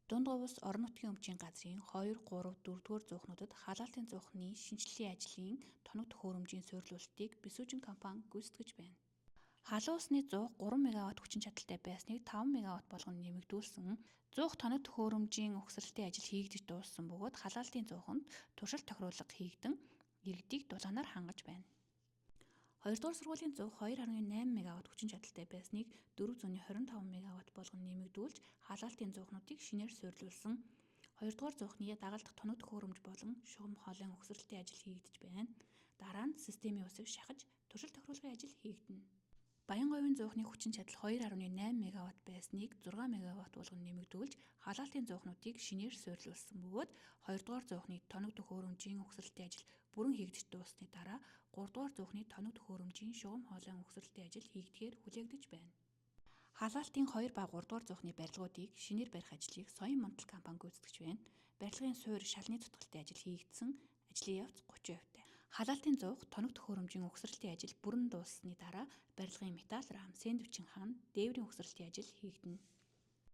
Дунд говь улс орон нутгийн өмчийн газрын 2, 3, 4-р зуухнуудад халаалтын зуухны шинэчлэлийн ажлын тоног төхөөрөмжийн суурилуулалтыг Бэсүүжин компани гүйцэтгэж байна. Халуун усны зуух 3 мегаватт хүчин чадалтай байсныг 5 мегаватт болгон нэмэгдүүлсэн. Зуух тоног төхөөрөмжийн угсралтын ажил хийгдэж дууссан бөгөөд халаалтын зууханд туршилт тохируулга хийгдэн иргэдийг дулаанаар хангаж байна. Хоёрдугаар сургуулийн зуух 2.8 мегаватт хүчин чадалтай байсныг 425 мегаватт болгон нэмэгдүүлж халаалтын зуухнуудыг шинээр суурилуулсан. Хоёрдугаар зуухны дагалдах тоног төхөөрөмж болон шугам хоолойн угсралтын ажил хийгдэж байна. Дараа нь системийн усыг шахаж туршилт тохируулгын ажил хийгдэнэ. Баян говийн зуухны хүчин чадал 2.8 мегаватт байсныг 6 мегаватт болгон нэмэгдүүлж халаалтын зуухнуудыг шинээр суурилуулсан бөгөөд хоёрдугаар зуухны тоног төхөөрөмжийн угсралтын ажил бүрэн хийгдэж дууссаны дараа гуравдугаар зуухны тоног төхөөрөмжийн шугам хоолойн угсралтын ажил хийгдэхээр хүлээгдэж байна. Халаалтын 2 ба 3 дугаар зуухны барилгуудыг шинээр барих ажлыг Соён Монтол компани гүйцэтгэж байна. Барилгын суурь шалны цутгалтай ажил хийгдсэн, ажлын явц 30%-тай. Халаалтын зуух тоног төхөөрөмжийн угсралтын ажил бүрэн дууссаны дараа барилгын металл рам, сэндвичийн хана, дээврийн угсралтын ажил хийгдэнэ.